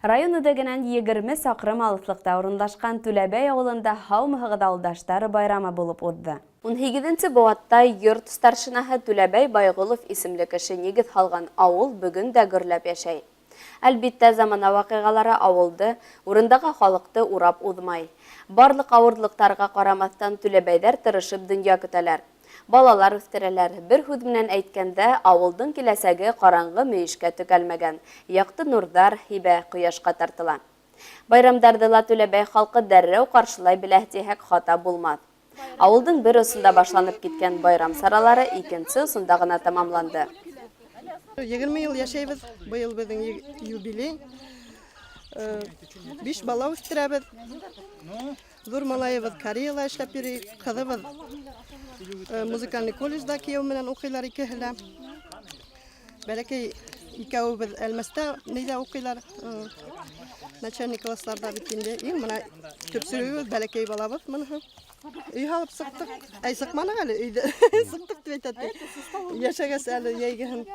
Район үҙәгенән 20 саҡрым алыҫлыҡта урынлашҡан Түләбәй ауылында «Һаумыһығыҙ, ауылдаштар» байрамы булып уҙҙы. 18-нсе быуатта йорт старшинаһы Түләбәй Байғолов исемле кеше нигеҙ һалған ауыл бөгөн дә гөрләп йәшәй. Әлбиттә, замана ваҡиғалары ауылды, урындағы халыҡты урап уҙмай. Барлыҡ ауырлыҡтарға ҡарамаҫтан, түләбәйҙәр тырышып донъя көтәләр. Балалар үҫтерәләр. Бер һүҙ менән әйткәндә, ауылдың киләсәге ҡараңғы мөйөшкә төкәлмәгән. Яҡты нурҙар һибә, ҡояшҡа тартыла. Байрамдарҙы ла Түләбәй халҡы дәррәү ҡаршылай белә тиһәк, хата булмаҫ. Ауылдың бер осонда башланып киткән байрам саралары икенсе осонда ғына тамамланды. 20 йыл йәшәйбеҙ, быйыл беҙҙең юбилей. 5 бала үҫтерәбеҙ. Ҙур малайыбыҙ Кореяла эшләп йөрөй, ҡыҙыбыҙ музыкальный колледжда кейәү менән уҡыйлар икеһе лә. Бәләкәй икәүебеҙ Әлмәстә нейҙә уҡыйлар, начальный классларда бит инде. Иң мына төпсөгөбөҙ бәләкәй балабыҙ мыныһы. Өй һалып сыҡтыҡ. Әй, сыҡманыҡ әле өйҙә. Сыҡтыҡ тип әйтә. Йәшәгәс әле йәйгеһен.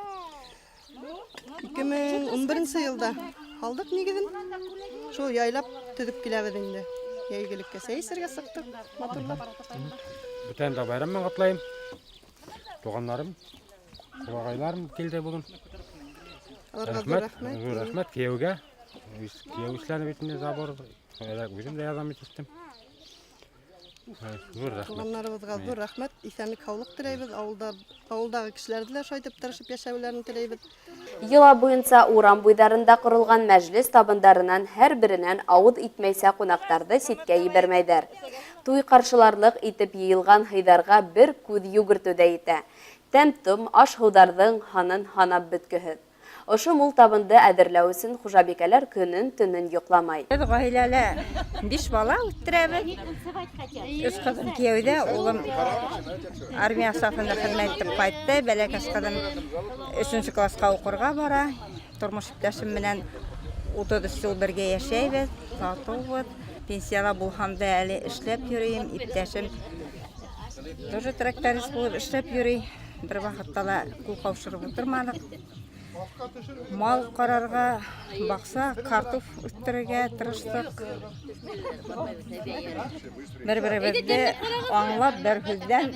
2011 йылда һалдыҡ нигеҙен. Шул яйлап төҙөп киләбеҙ инде. Йәйгелеккә сәй эсергә сыҡтыҡ, матурлап. Бөтәһен дә байрам менән ҡотлайым. Туғандарым, ҡолағайларым килде бөгөн. Аларға ҙур Рәхмәт, рәхмәт. ҙур рәхмәт кейәүгә. Кейәү эшләне бит инде забор. Үҙем дә ярҙам иттем. Ҙур рәхмәт. Туғандарыбыҙға ҙур рәхмәт. Иҫәнлек, һаулыҡ теләйбеҙ. Ауылда, ауылдағы кешеләрҙе лә шулай итеп тырышып йәшәүләрен теләйбеҙ. Йола буйынса урам буйҙарында ҡоролған мәжлес табындарынан һәр беренән ауыҙ итмәйсә ҡунаҡтарҙы ситкә ебәрмәйҙәр. Туй ҡаршыларлыҡ итеп йыйылған һыйҙарға бер күҙ йүгертеү ҙә етә. Тәм-том, аш-һыуҙарҙың һанын һанап бөткөһөҙ. Ошо мул табынды әҙерләү өсөн хужабикәләр көнөн-төнөн йоҡламай. Беҙ ғаиләлә 5 бала үҫтерәбеҙ. 3 ҡыҙым кейәүҙә, улым армия сафында хеҙмәт итеп ҡайтты. Бәләкәс ҡыҙым 3-нсе класҡа уҡырға бара. Тормош иптәшем менән 33 йыл бергә йәшәйбеҙ, татыубыҙ. Пенсияла булһам да әле эшләп йөрөйөм. Иптәшем тоже тракторист булып эшләп йөрөй. Бер ваҡытта ла ҡул ҡаушырып ултырманыҡ. Мал ҡарарға, баҡса, картоф үҫтерергә тырыштыҡ. Бер-беребеҙҙе аңлап, бер һүҙҙән,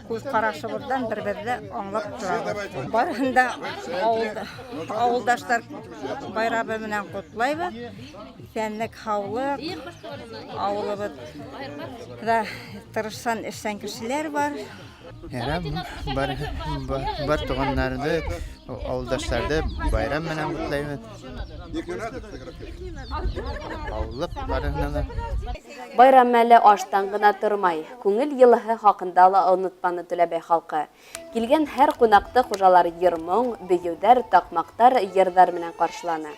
күҙ ҡарашыбыҙҙан бер-берҙе аңлап торабыҙ. Барыһын да ауылдаштар байрамы менән ҡотлайбыҙ. Иҫәнлек, һаулыҡ. Ауылыбыҙҙа тырышсан, эшсән кешеләр бар. Бар, бар туғандарҙы, ауылдаштарҙы байрам менән ҡотлайбыҙ. Һаулыҡ барыһына ла. Байрам әле аштан ғына тормай. Күңел йылыһы хаҡында ла онотманы Түләбәй халҡы. Килгән һәр ҡунаҡты хужалар йыр-моң, бейеүҙәр, таҡмаҡтар, йырҙар менән ҡаршыланы.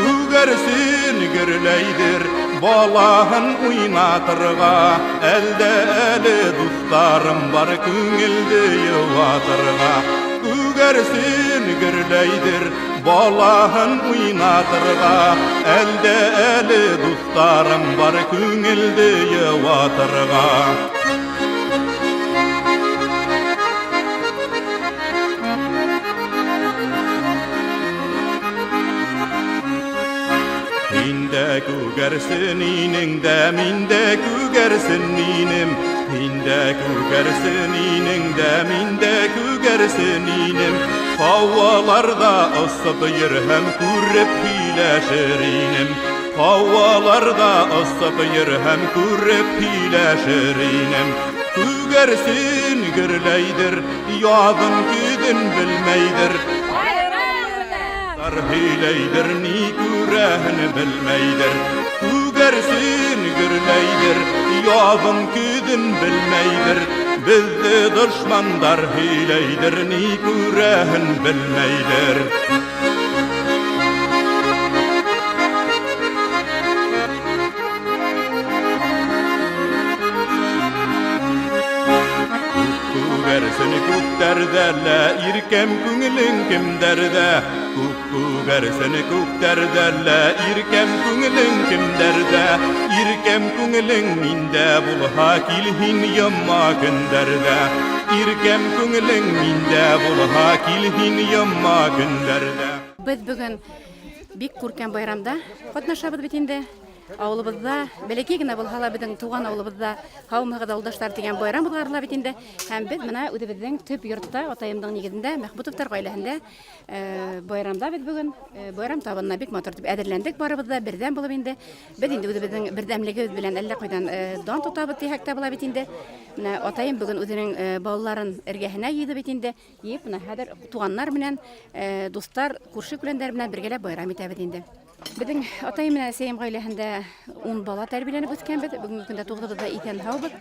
Күгәрсен гөрләйҙер балаһын уйнатырға, әлдә әле дуҫтарым бар күңелде йыуатырға. Күгәрсен гөрләйҙер балаһын уйнатырға, әлдә әле дуҫтарым бар күңелде йыуатырға. Һин дә күгәрсен инең дә, мин дә күгәрсен инем. Һин дә күгәрсен инең дә, мин дә күгәрсен инем. Һауаларҙа осоп йөрөһәм, күреп һөйләшер инем. Һауаларҙа осоп йөрөһәм, күреп һөйләшер инем. Күгәрсен гөрләйҙер, яҙын көҙөн белмәйҙер. Һөйләйҙер, ни күрәһен белмәйҙер. Күгәрсен гөрләйҙер, яҙын көҙөн белмәйҙер. Беҙҙе дошмандар һөйләйҙер, ни күрәһен белмәйҙер. күгәрсен күктәрҙә лә, иркәм күңелең кемдәрҙә? Күк күгәрсен күктәрҙә лә, иркәм күңелең кемдәрҙә? Иркәм күңелең миндә булһа, кил һин йома көндәрҙә. Иркәм күңелең миндә булһа, кил һин йома көндәрҙә. Беҙ бөгөн бик күркәм байрамда ҡатнашабыҙ бит инде. Ауылыбыҙҙа, бәләкәй генә булһа ла, беҙҙең тыуған ауылыбыҙҙа «Һаумыһығыҙ, ауылдаштар» тигән байрам уҙғарыла бит инде. Һәм беҙ мына үҙебеҙҙең төп йортта, атайымдың нигеҙендә, Мәхмүтовтар ғаиләһендә байрамда беҙ бөгөн байрам табынына бик матур итеп әҙерләндек барыбыҙ да, берҙәм булып инде. Беҙ инде үҙебеҙҙең берҙәмлегебеҙ белән әллә ҡайҙан дан тотабыҙ тиһәк тә була бит инде. Менә атайым бөгөн үҙенең балаларын эргәһенә йыйҙы бит инде. Йыйып, мына хәҙер туғаннар менән, дуҫтар, күрше-күләндәр менән бергәләп байрам итәбеҙ инде. Беҙҙең атайым менән әсәйем ғаиләһендә 10 бала тәрбиәләнеп үҫкәнбеҙ. Бөгөнгө көндә туғыҙыбыҙ ҙа иҫән-һаубыҙ.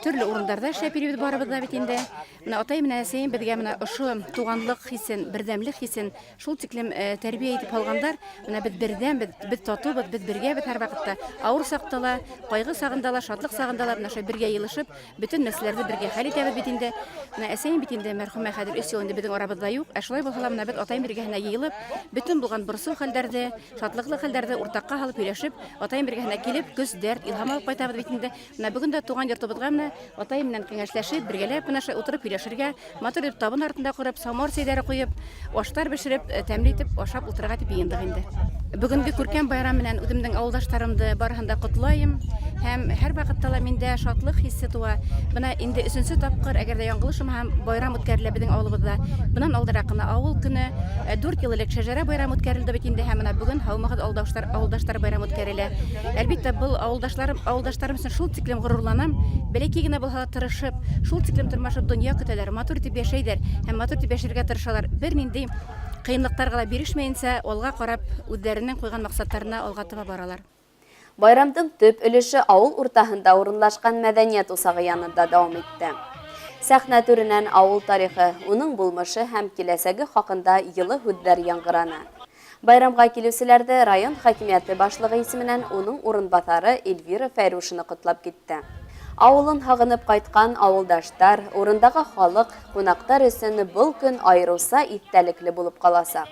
Төрлө урындарҙа эшләп йөрөйбөҙ барыбыҙ ҙа бит инде. Мына атайым менән әсәйем беҙгә мына ошо туғанлыҡ хисен, берҙәмлек хисен шул тиклем тәрбиә итеп һалғандар. Мына беҙ берҙәмбеҙ, беҙ татыубыҙ, беҙ бергәбеҙ һәр ваҡытта. Ауыр саҡта ла, ҡайғы сағында ла, шатлыҡ сағында ла мына шулай бергә йыйылышып, бөтөн мәсьәләләрҙе бергә хәл итәбеҙ бит инде. Мына әсәйем бит инде мәрхүмә, хәҙер 3 йыл инде беҙҙең арабыҙҙа юҡ. Ә шулай булһа ла мына беҙ атайым эргәһенә йыйылып, бөтөн булған борсоу хәлдәрҙе, шатлыҡлы хәлдәрҙе уртаҡҡа һалып һөйләшеп, атайым эргәһенә килеп, көс, дәрт, илһам алып ҡайтабыҙ бит инде. Мына бөгөн дә тыуған йортобоҙға мына атайым менән кәңәшләшеп, бергәләп мына шулай ултырып һөйләшергә, матур итеп табын артында ҡороп, самауыр сәйҙәре ҡуйып, аштар бешереп, тәмле итеп ашап ултырырға тип йыйындыҡ инде. Бөгөнгө күркәм байрам менән үҙемдең ауылдаштарымды барыһын да ҡотлайым. Һәм һәр ваҡытта ла миндә шатлыҡ хисе тыуа. Бына инде өсөнсө тапҡыр, әгәр ҙә яңылышмаһам, байрам үткәрелә беҙҙең ауылыбыҙҙа. Бынан алдараҡ ҡына ауыл көнө, 4 йыл элек шәжәрә байрамы үткәрелде бит инде, һәм бына бөгөн «Һаумыһығыҙ, ауылдаштар», ауылдаштар байрамы үткәрелә. Әлбиттә, был ауылдаштарым өсөн шул тиклем ғорурланам. Бәләкәй генә булһа ла тырышып, шул тиклем тырмашып донъя көтәләр, матур итеп йәшәйҙәр һәм матур итеп йәшәргә тырышалар. Бер ниндәй ҡыйынлыҡтарға ла бирешмәйенсә, алға ҡарап, үҙҙәренең ҡуйған маҡсаттарына алға таба баралар. Байрамдың төп өлөшө ауыл уртаһында урынлашҡан мәҙәниәт усағы янында дауам итте. Сәхнә түренән ауыл тарихы, уның булмышы һәм киләсәге хаҡында йылы һүҙҙәр яңғыраны. Байрамға килеүселәрҙе район хакимиәте башлығы исеменән уның урынбаҫары Эльвира Фәйрушина ҡотлап китте. Ауылын һағынып ҡайтҡан ауылдаштар, урындағы халыҡ, ҡунаҡтар өсөн был көн айырыуса иҫтәлекле булып ҡаласаҡ.